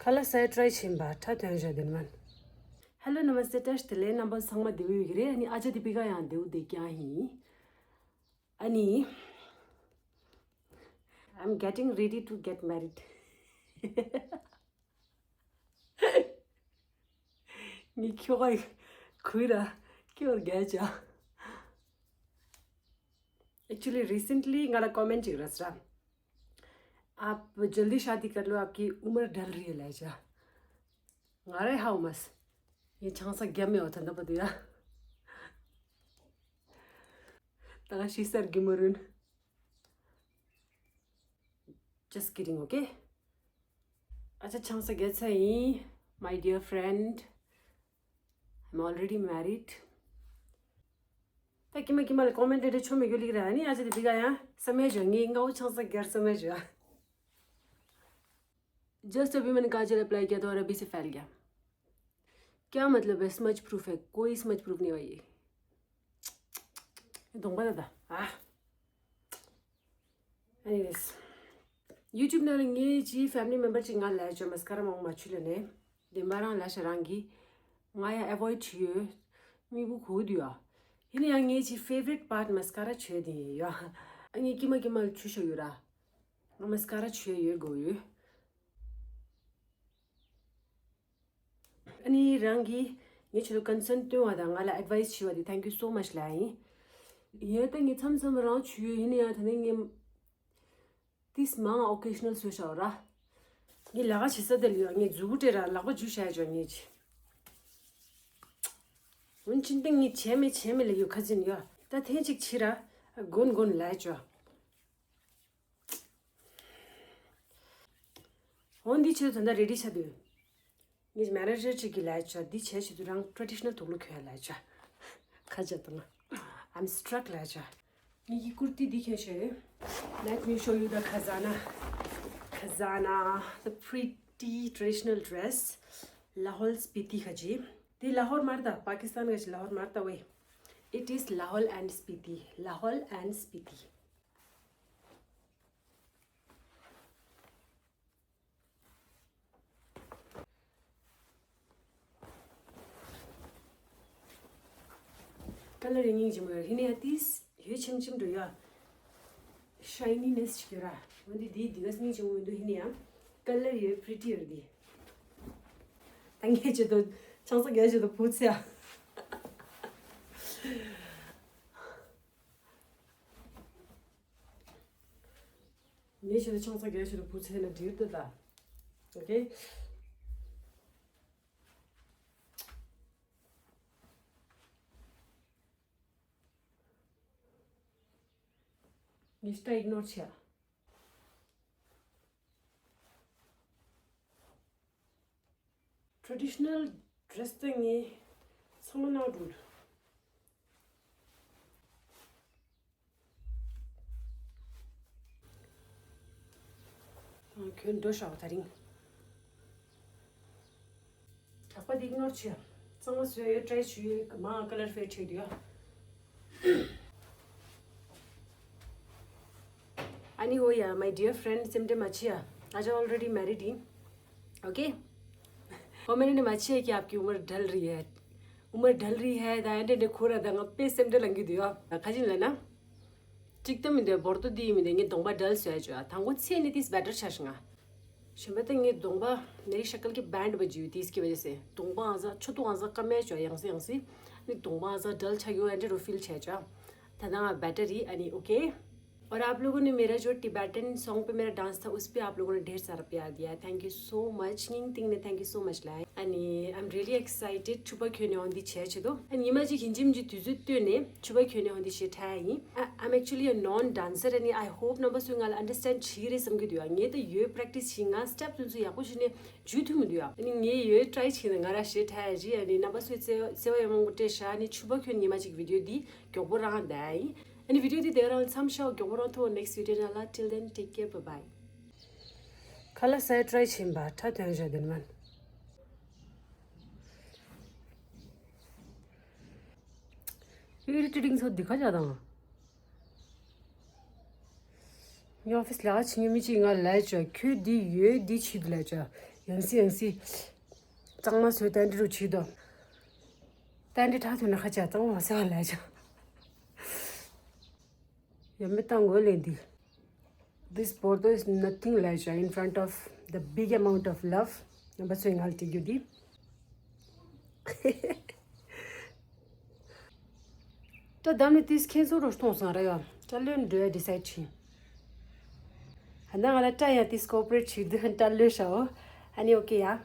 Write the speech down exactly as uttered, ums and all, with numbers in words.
ཁ་ལག་ཟས་ཊ་རའི་བྱིན་པ་ཁྲ་ཐོན་བཞག་དེ་མན། Hello, namaste, བཀྲ་ཤིས་བདེ་ལེགས། རྣམ་པ་ཚང་མ་བདེ་པོ་ཡོད་ཀྱི་རེད། ཨ་ནི་ཨ་ཅག་དེ་པི་ཀ་ཡང་བདེ་པོ་བསྡད་ཀྱང་ཡིན། ཨ་ནི། I'm getting ready to get married. ངས་ཁྱོ་ག་གུས་ར་ཁྱོ་རྒྱལ་ཅག Actually, recently ང་ལ་ཀོ་མེན་ཊི་ཅིག་རག་སོང་། आप जल्दी शादी कर लो, आपकी उम्र ढल रही है, ལབ་ཅག་ང་རེ་ཧའོ་མས། ངས་ཆང་ས་བརྒྱབ་མེད་པ་ད་ལྟ་བར་དུ་ཡ། ད་ང་ཤི་སར་གི་མ་རུན། Just kidding, okay? ཨ་ཅག་ཆང་ས་བརྒྱབ་ཚར་ཡིན། My dear friend, I'm already married. ད་ཀྱི་མ་ཀྱི་མ་ལ་ཀོ་མེན་ཊི་དེ་འདྲ་ཆོ་མི་རྒྱུ་ལིག་ར་ནི་ཨ་ཅག་དེ་པི་ཀ་ཡང་བསམ་ཡས་བྱོས། ངས་ངའོ་ཆང་ས་བརྒྱབ་བསམ་ཡས་བྱོས། Just a woman का जो रिप्लाई किया तो और अभी से फैल गया। क्या मतलब है, स्मच प्रूफ है? कोई स्मच प्रूफ नहीं भाई। ये तो बता था। आह। Anyways, YouTube ནང་ལ་ངའི་ཅི་ཕེ་མི་ལི་མེམ་བར་ཅིག་ང་ལ་ཅོ་མ་སི་ཀ་ར་མང་མ་ཆུ་ལ་ནས་དེ་མ་རང་ལ་ཤ་རང་གི་ང་ཡ་ཨེ་ཝོ་ཌི་བྱས་ཡོད། མི་བུ་གོ་དུས་ཨ། ཡིན་ན་ཡང་ངའི་ཅི་ཕེ་ཝ་རི་ཊི་པཱར་ཊི་མ་སི་ཀ་ར་བྱས་དེ་ཡོད་ཨ། ངས་ཀྱི་མ་ཀྱི་མ་ལ་ཆུ་ཤོ་ཡོད་ར། ང་མ་སི་ཀ་ར་བྱས་ཡོད་གོ་ཡོད། ཨ་ནི་རང་གིས་ངའི་ཆེད་དུ་ཀོན་སརན་བཏོན་པ་དང་ང་ལ་ཨེ་ཌི་ཝའི་སི་བྱས་པ་དེ་thank you so much ལབ་ཡིན། ཡིན་ད་ངས་མཚམས་མཚམས་རང་བྱས་ཡོད། ཡིན་ན་ཡང་ད་ནི་ངས་ཏིས་མང་ཨོ་ཀེ་ཤ་ནལ་བཟོས་བཞག་ར། ངས་ལས་ཀ་བྱེད་ས་དེ་ལ་ཡོད། ངས་མཛུ་གུ་སྤྲད་ར་ལག་པ་འཇུ་བྱས་ཡོད་ངས་ཅི། འོན་ཅི་སྟེང་ངས་བྱས་མེད་བྱས་མེད་ལ་ཡོད་ཁ་ཚིན་ཡོད། ད་ཐེངས་གཅིག་བྱས་ར་དགོན་དགོན་ལས་ཅོ། འོ་འདི་ཆེད་དུ་ད་ལྟ་རེ་ཌི་ཆགས་དུས། ངས་མེ་ནེ་ཇར་གཅིག་གིས་ལབ་བྱ། འདི་བྱས་བྱེད་དུས་རང་ཊ་རེ་ཌི་ཤ་ནལ་དུག་ལོག་གྱོན་ཡ་ལབ་བྱ། ཁ་བྱ་དང་། I'm struck ལབ་བྱ། ངེད་ཀྱི་ཀུར་ཏི་འདི་གྱོན་བྱས་ཡོད། Let me show you the khazana. Khazana, the pretty traditional dress. Lahore Spiti ཁ་ཅིག་འདི་ལ་ཧོར་མ་རེད་ད། པ་ཀི་སི་ཐན་ཁ་ཅིག་ལ་ཧོར་མ་རེད་ད་ཝེ། It is Lahore and Spiti. Lahore and Spiti. ཀ་ལར་རེ་སྙིང་རྗེ་མོ་ཡོད། ཧི་ནི་ཡ་ཏིས་ཡོད་ཆེམ་ཆེམ་འགྲོ་ཡ། ཤའི་ནི་ནེ་སི་ཅིག་ཡོད་ར། འོན་ཏེ་འདི་འདི་ག་སྙིང་རྗེ་མོ་མི་འདུག་ཧི་ནི་ཡ། ཀ་ལར་ཡོད་པི་རི་ཊི་ཡོད་འདི། ད་ངས་བྱེད་དོ་ཆང་ས་རྒྱ་བྱེད་དོ་བུ་ཚེ་ཡ། ངས་བྱས་ན་ཆང་ས་རྒྱ་ཆེ་རུ་བུ་ཚེ་ན་འགྲིག་འདུག་ད། ཨོ་ཀེ། ངས་ད་ཨིག་ནོར་བྱས། ཊེ་རེ་ཌི་ཤ་ནལ་ཌི་རེ་སི་དེ་ངས་ཚང་མ་ནང་འགྲོ། ཁྱོད་འགྲོ་ཤག་ད་རིང་། གྲགས་པ་འདི་ཨིག་ནོར་བྱས། གཙང་མ་བཟོས་ཡོད། ཊ་རའི་བྱས་ཡོད། མང་ཀ་ལར་ཕེ་ཌི་བྱས་འདུག་ཡ། ཨ་ནི་ཧོ་ཡ། My dear friend, སེམས་ཁྲལ་མ་བྱེད་ཡ། ཨ་ཅག་already married ཡིན། ཨོ་ཀེ། ཧོ་མེ་ནི་མ་བྱེད་ཀྱི། आपकी उम्र ढल रही है। उम्र ढल रही है ད་ཨེ་འདྲ་འདྲ་ཁོ་ར་ད་ང་དཔེ་སེམས་ཁྲལ་ལངས་ཀྱི་འདུག་ཡ། ཁ་ཅིག་ལབ་ན། གཅིག་ད་མི་འདུག་བོར་ཏོ་འདི་ཡིན་མི་འདུག་ངས་གདོང་པ་ཌལ་བཟོས་ཡ་བྱོས་ཡ། དང་པོ་ཚེ་ནི་ཏིས་བེ་ཊར་ཆགས་ཤིང་ང་། གཞན་པ་ད་ངའི་གདོང་པ་मेरी शक्ल के बैंड बजी हुई थी, इसकी वजह से གདོང་པ་ཨང་ས་ཆོ་ཏོ་ཨང་ས་ཀ་མེད་ཅོ་ཡང་སི་ཡང་སི། ནི་གདོང་པ་ཨང་ས་ཌལ་ཆགས་ཡོད་ཨེ་འདྲ་རུ་ཕིལ་བྱས་ཅོ། ད་ད་ང་བེ་ཊར་ཡིན། ཨ་ནི་ཨོ་ཀེ། और आप लोगों ने मेरा जो टिबेटन सॉन्ग पे मेरा डांस था, उस पे आप लोगों ने ढेर सारा प्यार दिया है। Thank you so much. སྙིང་ཐིག་ནས་thank you so much ལབ། ཨ་ནི་I'm really excited. ཕྱུ་པ་གྱོན་ནས་འོང་འདི་བྱས་ཆེད་དུ། ཨ་ནི་ཉི་མ་གཅིག་ཡིན་གཅིག་མིན་གཅིག་དུས་ཚོད་བཏོན་ནས་ཕྱུ་པ་གྱོན་ནས་འོང་འདི་བྱས་ཁྲ་ཡིན། ཨ། I'm actually a non dancer. ཨ་ནི་I hope རྣམ་པ་ཚོས་ང་ལ་ཨན་ཌར་སི་ཊེན་ཌི་བྱེད་ཀྱི་རེད་བསམ་གྱི་འདུག་ཡ། ངས་ད་ཡོད་པྲེག་ཊི་སི་བྱས། ང་སི་ཊེབ་ཚུན་ཚོད་ཡག་པོ་བྱས་ནས་འཇུ་ཐུབ་མི་འདུག་ཡ། ཨ་ནི་ངས་ཡོད་ཊ་རའི་བྱས་ནས་ང་ར་ཞེ་ཁྲ་ཡ་ཅི། ཨ་ནི་རྣམ་པ་ཚོས་བརྩེ་བ་བརྩེ་བ་ཡང་མང་པོ་སྤྲད་ཤག་ཨ་ནི་ཕྱུ་པ་གྱོན་ཉི་མ་གཅིག་བི་ཌི་ཡོ་འདི་མགྱོགས་པོ་རང་བསྡད་ཡིན། ཨ་ནི་བི་ཌི་ཡོ་འདི་དེ་ག་རང་མཚམས་བཞག་མགྱོགས་པོ་རང་ཐུག next video ནང་ལ། Till then, take care, bye bye. ཁ་ལག་ཟས་ཊ་རའི་བྱིན་པ་ཁྲ་ཐོན་བཞག་དེ་མན། ཨི་རི་ཊེ་ཊིང་ཚོ་འདི་ཁ་བྱ་དང་། ངའི་ཨོ་ཕིས་ལ་ཕྱིན་ནས་མི་གཅིག་ང་ལ་ཅོ་ཁྱོད་འདི་ཡོད་འདི་ཆི་འདུག་ལ་ཅོ། ཡང་སི་ཡང་སི། གཙང་མ་བཟོས་ཏན་ཏི་རུ་ཆི་འདུག་ཏན་ཏི་ཁྲག་ཐོན་ན་ཁ་ཆ་གཙང་མ་བཟོས་ལ་ཅོ། ཡ་མི་ཏང་གོ་ལེན་འདི། This Bordeaux is nothing, like, in front of the big amount of love. Number three, I'll take you deep. ད་དམ་ནི་ཏིས་ཁྱེད་ཚོ་རོ་གཏོང་སང་ར་ཡ། ད་ལོན་འགྲོ་ཡ་ཌི་སའིཌ་བྱིན། ཧ་ན་ང་ལ་ད་ཡ་ཏིས་ཀོ་པ་རེཊ་བྱིན་དུ་ད་ལོན་ཤའོ། ཨ་ནི་ཨོ་ཀེ་ཡ།